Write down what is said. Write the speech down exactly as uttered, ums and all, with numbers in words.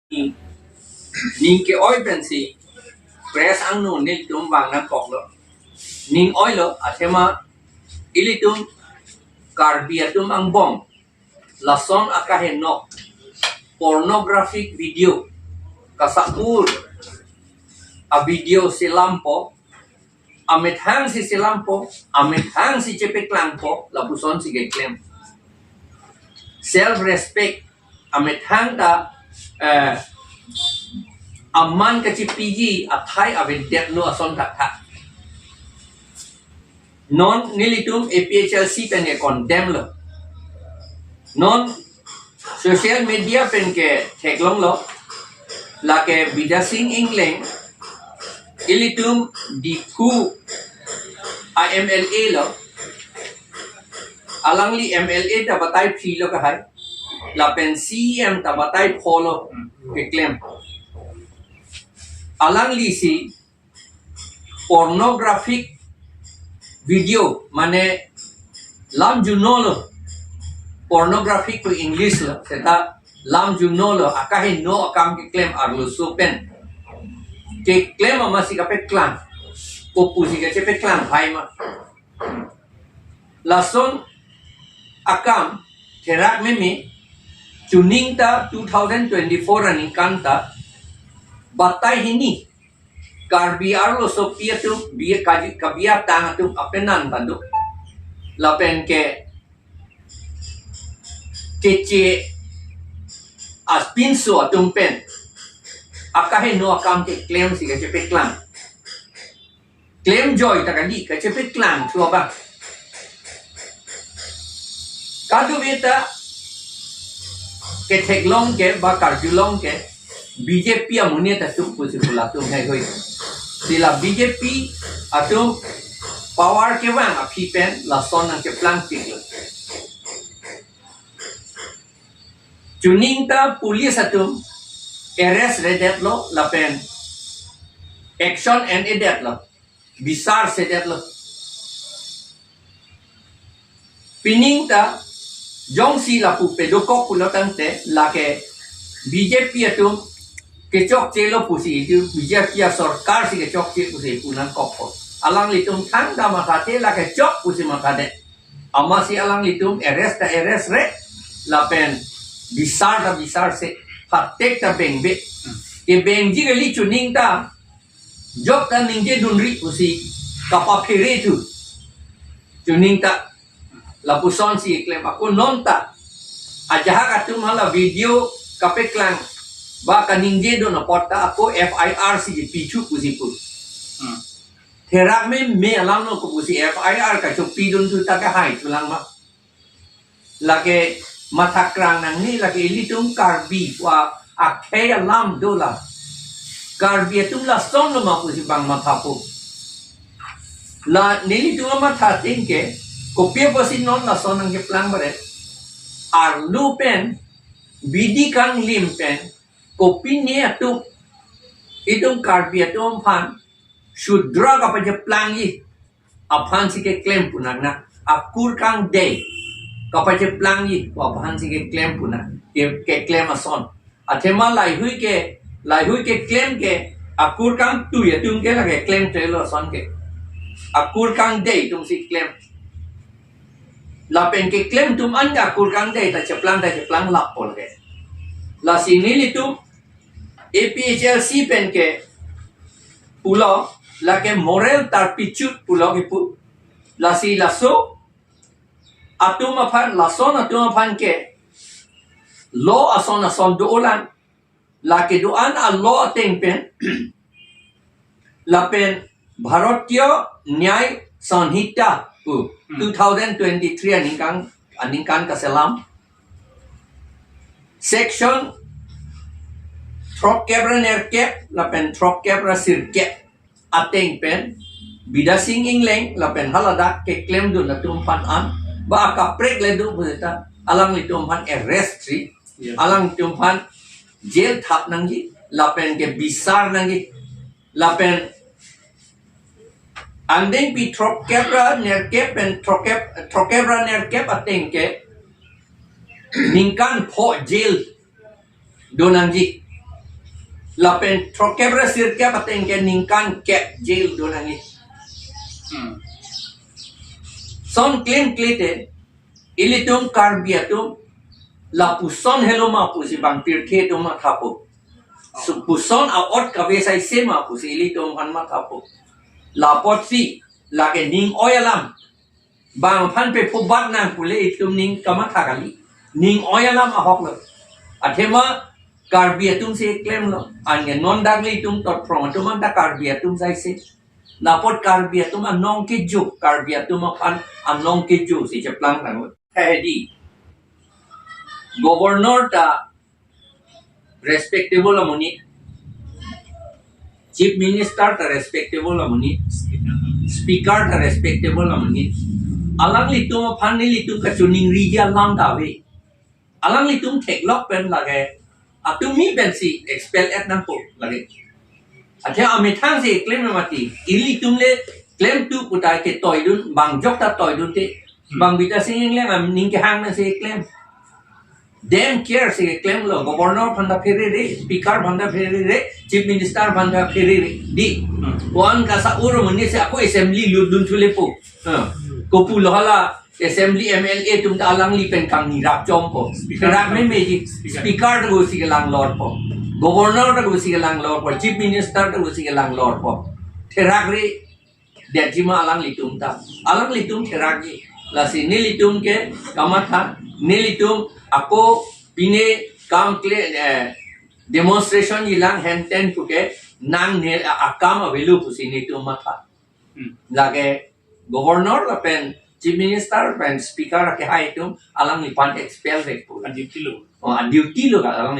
Ning ke-oi pensi press angno nelitum vang nangkoklo. Ning oilo, athema ilitum Karbi atum angbong lason akaheno pornographic video, kasapur a video selampo, amethang si selampo, amethang si chepeklangpo, lapuson si keklem. Self respect, amethang ta, eh, aman kachepiji athai avedetlo ason thakthak. Non nelitum A P H L C pen ke-condemn lo. Non social media pen ketheklonglo. Lake Bidya Sing Engleng, ilitum Diphu a M L A lo. Alangli M L A ta batai phli lo kahai. Lapen C E M ta batai pho lo keklem. Alangli si pornographic video, mane lam junolo, pornographic pu English lo, seta lam junolo, akaheno akam keklem arloso pen. Keklem amatsi kapeklang, kopusi kachepeklang hai ma. Lason akam therak meme, chuning ta two thousand twenty-four aningkan ta, batai hini Karbi arlosopi atum, bi-, kaji-, kabi atang atum apenan badu. Lapen ke keche apinso atum pen akaheno akam keklem si kachepeklang. Klem joy ta kali, kachepeklang thu abang. Kadokave ta ketheklong ke ba karjulong ke B J P amonit atum pusi pu latum heihui. Si la B J P atum power kevang aphi pen lason nangkeplang chiklo. Chuning ta police atum arrest redetlo lapen action en-edetlo, bisar sedetlo. Pining ta jongsi lapu pedokok pulo tangte lake B J P atum kechokchelo pusi, itu B J P asorkar si kechokche pusi pu nangkokpo. Alanglitum thangta mathate lake chok pusi mathade. Amatsi alanglitum arrest ta arrest re, lapen bisar ta bisar se, phatek ta bengbe. Kebengji kali chuning ta, jok ta ningjedunri pusi kapaphere thu. Chuning ta lapuson si klem ako non ta. Ajahak atum hala video kapeklang ba kaningjedun apot ta ako F I R si pichu pusi pu. Hmm. Therak meme alam lo kopusi F I R kachopidun thu ta kahai thulang ma. Lake mathakrang nangne, lake ilitum Karbi wa akhei alam dola. Karbi atum lason lo ma pusi bang mathapo. La nelitum amatha ateng ke, kopi apotsi non lason nangkeplang bare. Arlo pen, bidi kanglim pen, kopine atum, itum Karbi atum aphan, Shudra kapacheplangji aphan si keklem pu nang na, akur kangdei kapacheplangji aphan si keklem pu nang, ke, keklem ason. Athema laihui ke, laihui keklem ke, akur kangtui atum ke lake klemklelo ason ke. Akur kangdei atum si klem. Lapen keklem atum an ke akur kangdei ta cheplang ta cheplang lappo ke. Lasi nelitum A P H L C pen ke pulo, lake moral turpitude pulo kipu. Lasi laso atum aphan, lason atum aphan ke law ason ason do-olang, lake do-an a-law ateng pen, lapen Bharatiya Nyay Sanhita pu, hmm, two thousand twenty-three aningkan, aningkan kaselam, section throkkep ra nerkep lapen throkkep ra sirkep ateng pen Bidya Sing Engleng lapen haladak keklemdun atum aphan an ba akaprek le do pusita alanglitum aphan arrest ri, yeah, alanglitum aphan jail thap nangji lapen ke bisar nangji lapen andengpi throkkep ra nerkep pen throkkep, throkkep ra nerkep ateng ke ningkan pho jail do nangji. Lapen throkkep ra sirkep ateng ke ningkan kep jail do nangji. Hmm. Son klemkle te, ilitum Karbi atum lapuson helo ma pusi bang pirthe atum mathapo. Su puson a-ot kave saise ma pusi ilitum aphan mathapo. Lapotsi lake ning oi alam. Bang aphan pe phubat nang pule itum ning kamatha kali. Ning oi alam ahok lo. Athema Karbi atum si klemlo. Anke non dakle itum totphrong atum anta Karbi atum saise. Lapot Karbi atum anong kejo, Karbi atum aphan anong kejo si cheplang tanglo. Hedi. Governor ta respectable amonit. Chief Minister ta respectable amonit. Speaker ta respectable amonit. Alanglitum aphan nelitum kachoningriji alam ta ave. Alanglitum theklok pen lake atumi pensi expel et nangpo lake. Athe amethang si klem mati. Ilitum le klemtu puta ke toidun, bang jok ta toidun te. Bang Bidya Sing Engleng aning kehang pensi klem. Dem care si klemlo, governor aphan ta pherere, speaker aphan ta pherere, chief minister aphan ta pherere. Di. Wan kasa ur muni si ako assembly lutdun thulepo. Ha. Kopulo hala assembly M L A atum ta alangli pen kangni rap chompo. Speaker. Rap me meji. Speaker. Speaker ta go si kelang lorpo. Governor ta go si kelang lorpo. Chief minister ta go si kelang lorpo. Therak re detji ma alanglitum ta. Alanglitum therakji. Lasi nelitum ke kamatha, nelitum ako pine kam kle, eh, demonstration jilang henten puke nangne a-, akam avelo pusi nelitum matha. Hmm. Lake governor lapen chief minister pen speaker akehai atum alangliphan expel vekpo. A-duty lo. Oh, a-duty lo ka alang